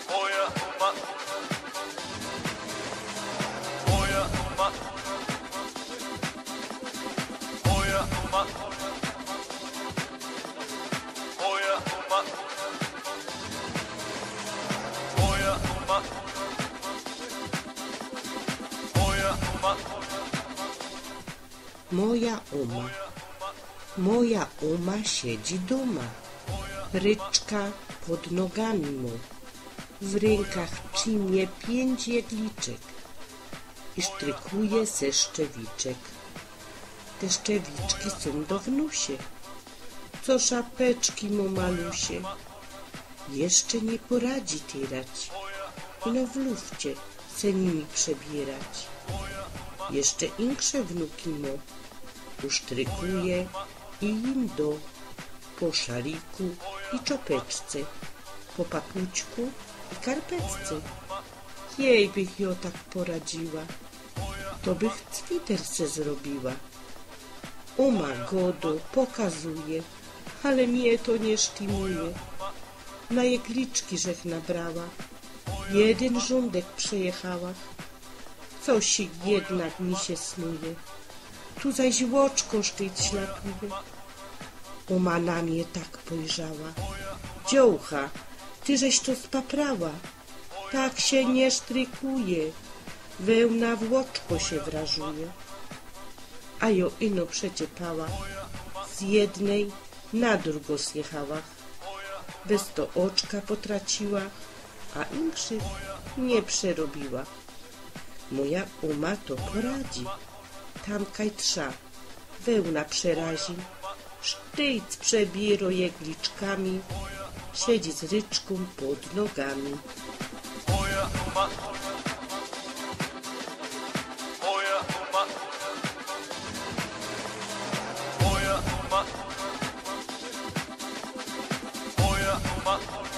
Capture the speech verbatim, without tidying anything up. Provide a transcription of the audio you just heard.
Moja uma. Moja uma. Moja uma. Moja uma. Moja uma. Moja uma. Moja uma. Moja uma siedzi dōma. Ryczka pod nogami mo. W rynkach trzimie piyńć jegliczek i sztrykuje se szczewiczek. Te szczewiczki sōm do wnusie, co szapeczki mo malusie. Jeszcze niy poradzi tyrać, ino w lufcie se nimi przebierać. Jeszcze insze wnuki mo, usztrykuje i im do, po szaliku i czopeczce, po papućku i karpetce. Jej bych jo tak poradziła, to bych cwiter se zrobiła. Uma godo, pokazuje, ale mie to niy sztymuje. Na jegliczki żech nabrała, jedyn rzōndek przejechała. Cosik jednak mi sie snuje, tu zaś ôczko sztyjt ślapuje. Uma na mie tak pojrzała: Dziołcha, ty żeś to spaprała. Tak sie niy sztrykuje, wełna w ôczko sie wrażuje. A jo ino przeciepała, z jednej na drugo zjechała. Bez to ôczka potraciła, a inkszych niy przerobiła. Moja uma to poradzi. Tam kaj trza, wełna przerazi. Sztyjt przebiero jegliczkami, siedzi z ryczkōm pod nogami. Moja uma. Moja uma. Moja uma. Moja uma.